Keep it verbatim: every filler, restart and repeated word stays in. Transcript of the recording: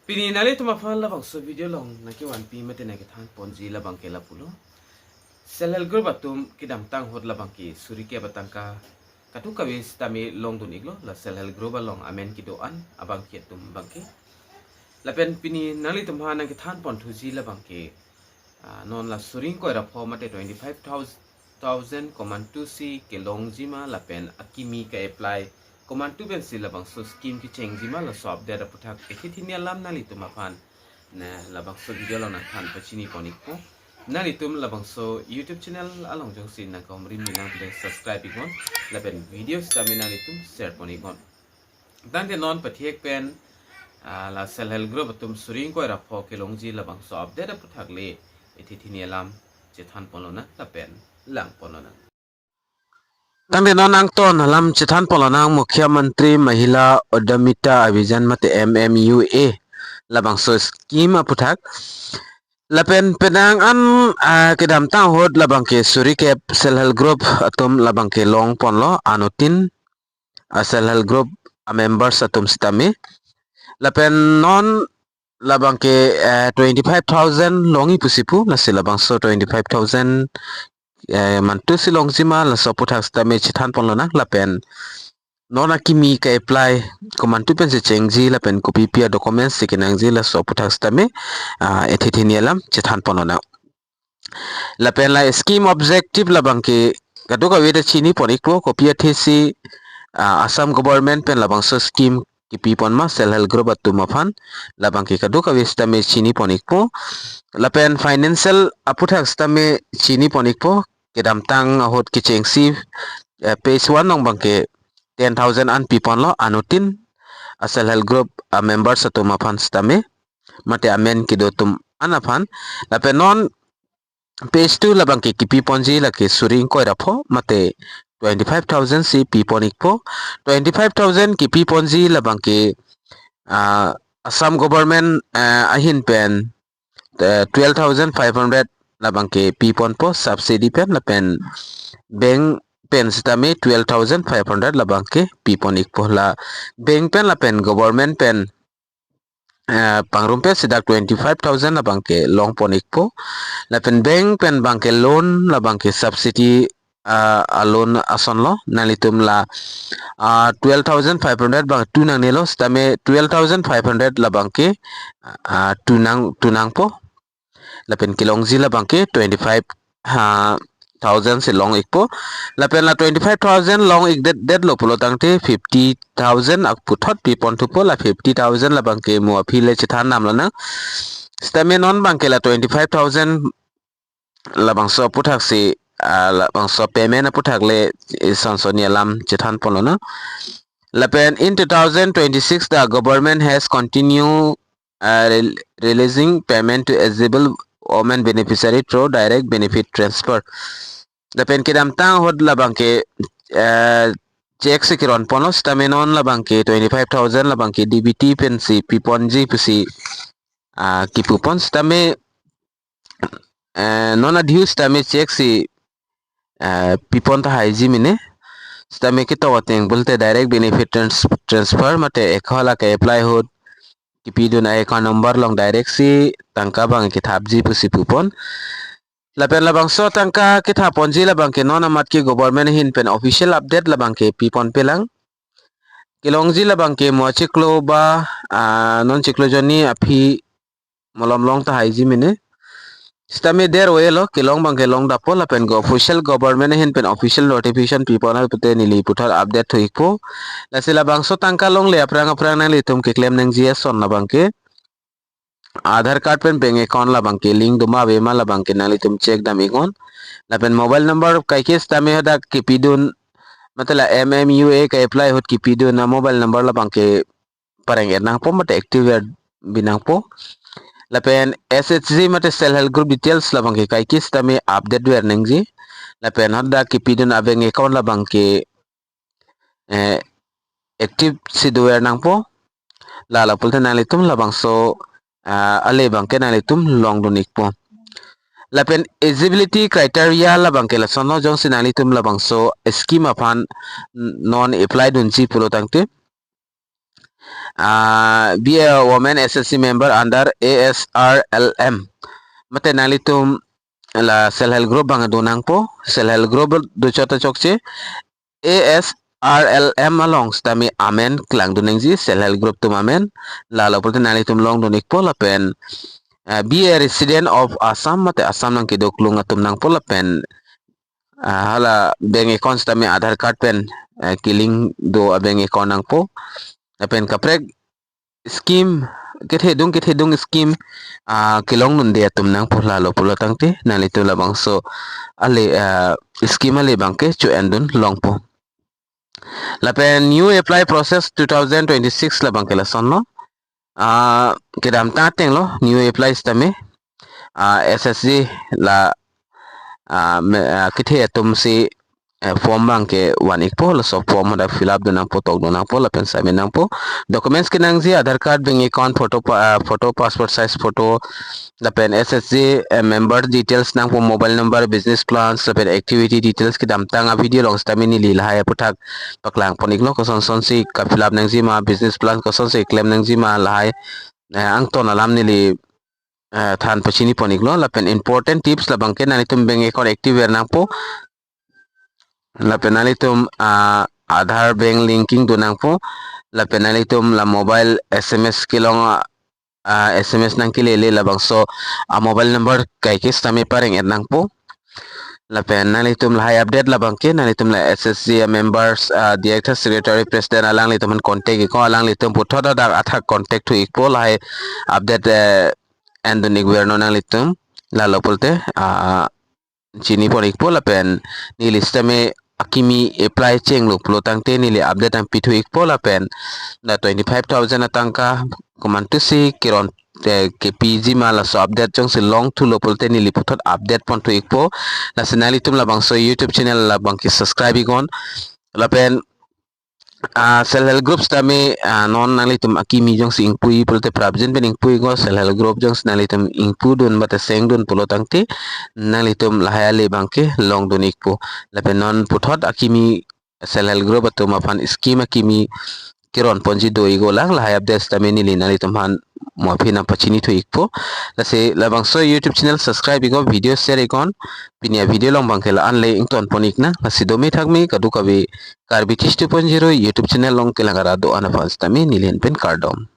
Pini nanglitum aphan labangso video along nangkevanpi mate nangkethan ponji labangke lapulo. Self help group atum kedamtang ahut labangke suri kep atangka kadokave sitame longdun iklo, la self help group along amen kedo-an abangke atum abangke. Lapen pini nanglitum aphan nangkethan ponthuji labangke, ah, non la suri ingkoi ra pho mate twenty-five thousand komantusi kelongji ma lapen akimi ke-apply komantu pensi labangso scheme kechengji ma, laso update aputhak ithi thini alam nanglitum aphan ne labangso video along nangthan pachini pon ikpo. Nanglitum labangso YouTube channel along jongsi nangkahumri mi nang pile subscribe iknon, lapen video sitame nanglitum share pon iknon. Tangte non pathek pen, ah, la self help group atum suri ingkoi ra pho kelongji labangso update aputhak le ithi thini alam chethan ponlonang lapen lang ponlonang. Tangte non angton alam chethan ponlonang Mukhyamantri Mahila Udyamita Abhiyan mate M M U A labangso scheme aputhak. Lapen penang an, ah, kedamtang ahut labangke suri kep self help group atum labangke long ponlo anutin, ah, self help group a members atum sitame. Lapen non labangke, eh, twenty-five thousand longji pusi pu, lasi labangso twenty-five thousand, eh, mantusi longji ma, laso aputhak sitame chethan ponlonang lapen non akimi ke-apply komantu pensi chengji lapen kopipi a-documents si kenangji, laso aputhak sitame, ah, ithi thini alam chethan ponlonang. Lapen la scheme objective labangke kadokave ta chini pon ikpo, kopi athesi, ah, Assam government pen labangso scheme kipi pon ma self help group atum aphan, labangke kadokave sitame chini pon ikpo. Lapen financial aputhak sitame chini pon ikpo, kedamtang ahut kechengsi, eh, phase one along abangke ten thousand an pi ponlo anutin a self help group a members atum aphan sitame mate amen kedo atum an aphan. Lapen non phase two labangke kipi ponji lake suri ingkoi ra pho mate twenty-five thousand si pi pon ikpo. Twenty-five thousand kipi ponji labangke, ah, Assam government, ah, ahin pen, eh, twelve thousand five hundred labangke pi ponpo subsidy pen, lapen bank pen sitame twelve thousand five hundred labangke pi pon ikpo. La bank pen lapen government pen, eh, pangrum pen si dak twenty-five thousand labangke long pon ikpo. Lapen bank pen abangke loan labangke subsidy, ah, a loan asonlo, nanglitum la, ah, twelve thousand five hundred abang tu nangnelo sitame twelve thousand five hundred labangke, ah, tu nang, tu nangpo. Lapen kelongji labangke twenty-five, ha, thousand si long ikpo. Lapen la twenty-five thousand long ik det, detlo pulo tangte fifty thousand ak puthot pi pon thupo, la fifty thousand labangke mo aphi le chethan damlonang. Sitame non abangke la twenty-five thousand labangso aputhak si, ah, labangso payment aputhak le ison soni alam chethan ponlonang. Lapen in two thousand twenty-six, the government has continued, uh, rel-, releasing payment to eligible women beneficiary through direct benefit transfer. Lapen kedamtang ahut labangke, eh, cheque si keron ponlo sitame non labangke twenty-five thousand labangke D B T pensi pi ponji pusi, ah, kipu pon sitame, eh, non adiu sitame cheque si, eh, pi pon tahaiji mene. Sitame ketok ateng pulote direct benefit trans-, transfer mate ekho la ke-apply ahut kipidun a-account number along direct si tangka abang kethapji pusi pu pon. Lapen labangso tangka kethap ponji labangke non amat ke government ahin pen official update labangke pi pon pelang. Kelongji labangke mo achiklo ba, ah, non chiklo jonni aphi malom long tahaiji mene. Sitame der-o-elo, kelong abangke long dapo lapen go official government ahin pen official notification pi pon apute neli puthot update thu ikpo. Lasi labangso tangka longle aphrang aphrang nanglitum keklem nangji ason labangke Aadhaar card pen bank account labangke link doma ave ma labangke nanglitum check dam iknon. Lapen mobile number kaike sitame hadak kipidun, mate la M M U A ke-apply ahut kipidun a-mobile number labangke pareng-et nangpo mate active-et bi nangpo. Lapen S H G mate self help group details labangke kaike sitame update ver nangji. Lapen hadak kipidun a-bank account labangke, eh, active si dover nangpo. La lapulote nanglitum labangso, ah, ale abangke nanglitum longdun ikpo. Lapen eligibility criteria labangke lasonlo, jongsi nanglitum labangso scheme aphan non apply dunji pulo tangte. ah, be a woman S H G member under A S R L M. Mate nanglitum la self help group abang do nangpo, self help group do chot ta chokche, A S R L M along sitame amen klangdun nangji, self help group atum amen. Lalo pulote nanglitum longdun ikpo lapen, ah, be a resident of Assam, mate Assam nangkedoklong atum nangpo lapen, ah, hala bank account sitame Aadhaar card pen, ah, kelink do a bank account nangpo. Lapen kaprek scheme, kethedung kethedung scheme, ah, kelongdunde atum nangpo. Lalo pulo tangte nanglitum labangso ale, ah, scheme ale abangke cho-endun longpo. Lapen new apply process two thousand twenty-six labangke lasonlo. Ah, kedamtang atenglo new apply sitame, ah, S H G la, ah, me-, ah, kethe atumsi, eh, form abangke van ikpo, laso form hadak fill up dun nangpo, tokdun nangpo lapen submit nangpo. Documents kenangji Aadhaar card, bank account, photo pa-, ah, photo, passport size photo, lapen S H G, eh, member details nangpo, mobile number, business plans, lapen activity details. Kedamtang a video along sitame neli lahai aphuthak paklangpon iklo, kosonsonsi ka-fill up nangji ma, business plan kosonsi klem nangji ma, lahai, eh, angton alam neli, eh, than pachinipon iklo. Lapen important tips labangke nanglitum bank account active ver nangpo. Lapen nanglitum, ah, Aadhaar bank linking do nangpo. Lapen nanglitum la mobile S M S kelong, ah, S M S nangkelele labangso a mobile number kaike sitame pareng-et nangpo. Lapen nanglitum lahai update labangke nanglitum la S H G members, ah, director, secretary, president alanglitum aphan contact iknon, alanglitum puthot hadak athak contact thu ikpo, lahai update, eh, endun ikvernon nanglitum. Lalo pulote, ah, chinipon ikpo lapen neli sitame akimi apply chenglo pulo tangte neli update nangpithu ikpo lapen la twenty-five thousand atangka komantusi keron, eh, kepiji ma, laso update jongsi longthulo pulote neli puthot update ponthu ikpo. Lasi nanglitum labangso YouTube channel labangke subscribe iknon. Lapen, ah, self help group sitame, ah, non nanglitum akimi jongsi ingpui pulote prapjin pen ingpui iknon, self help group jongsi nanglitum ingpudun mate sengdun pulo tangte nanglitum lahai ale abangke longdun ikpo. Lapen non puthot akimi self help group atum aphan scheme akimi keronponji do iknon lang, lahai update sitame neli nanglitum aphan mo aphi nangpachinithu ikpo. Lasi labangso YouTube channel subscribe iknon, video share iknon. Pini a video along abangke la-an le ingtonpon iknang. Lasi dome thakme kadokave Karbi Teach two point zero YouTube channel along kelang ara do-an aphan sitame neli ahin pen kardom.